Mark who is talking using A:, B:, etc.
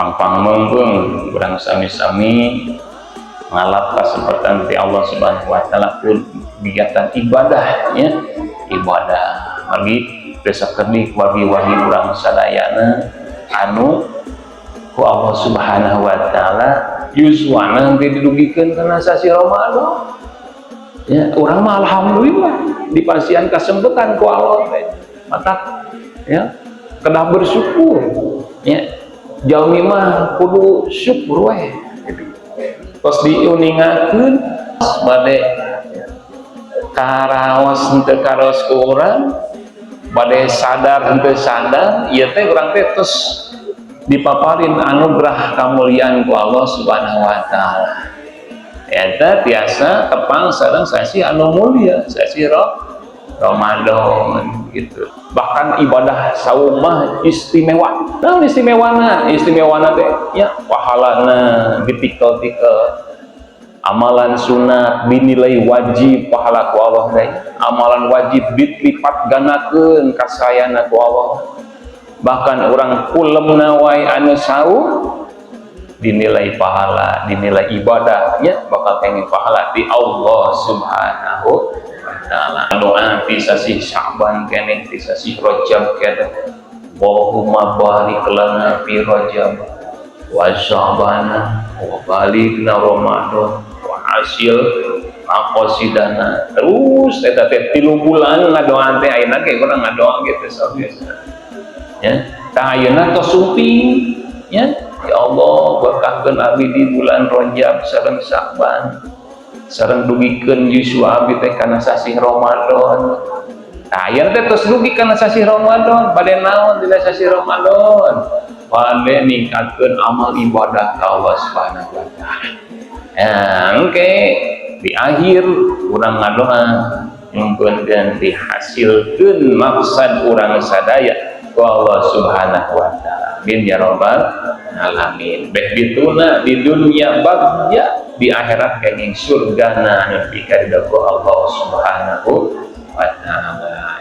A: Mangpang meungpeung urang sami-sami ngalap kesempatan ti Allah Subhanahu wa taala pun kegiatan ibadah, ya, ibadah. Margi besok kerdik wargi-wargi urang sadayana anu ku Allah Subhanahu wa taala yuswana teh didugikeun kana sasi Ramadan, ya. Urang mah alhamdulillah dipasihan kesempatan ku Allah teh, maka ya kedah bersyukur, ya. Jalmi mah kudu syukur weh gitu. Terus diuningakeun bade karaos henteu karaos ku urang, bade sadar henteu sadar, ieu teh urang teh terus dipaparin anugerah kemuliaan ku Allah Subhanahu wa taala. Eta tiasa tepang sareng sasi anu mulia, sasi Ramadan gitu. Bahkan ibadah saum mah istimewa. Nah, istimewana, istimewana teh ya pahalana ditikel-tikel, amalan sunat dinilai wajib pahala ku Allah teh, amalan wajib dilipat gandakeun kasayana ku Allah. Bahkan orang kulemna wae anu saum dinilai pahala, dinilai ibadah, ya, bakal kenging pahala di Allah Subhanahu wa taala. Doa di sasih Sya'ban keneh, di sasih Rajab keneh, Allahumma barik lana fi Rajab wa Sya'bana wa balighna Ramadan wa hasil maqasidana. Terus eta teh 3 bulan ngadoa teh. Ayeuna ge urang ngadoa gitu sok biasa, ya. Tah, ayeuna tos sumping, ya. Ya Allah, berkahkeun abdi di bulan Rajab sareng Sya'ban, sareng dugikeun yuswa abdi teh kana sasih Ramadan. Nah, ayeuna teh tos dugi kana sasih Ramadan. Bade naon dina sasih Ramadan? Bade ningkatkeun amal ibadah ka Allah Subhanahu wa taala. Ya, engke di akhir urang ngadoa nyungkeun dihasilkeun maksad urang sadaya ku Allah Subhanahu wa taala. Amin ya rabbal alamin. Beh dituna di dunia bagja, di akhirat kenging surgana anu dikaridho Allah Subhanahu wa taala.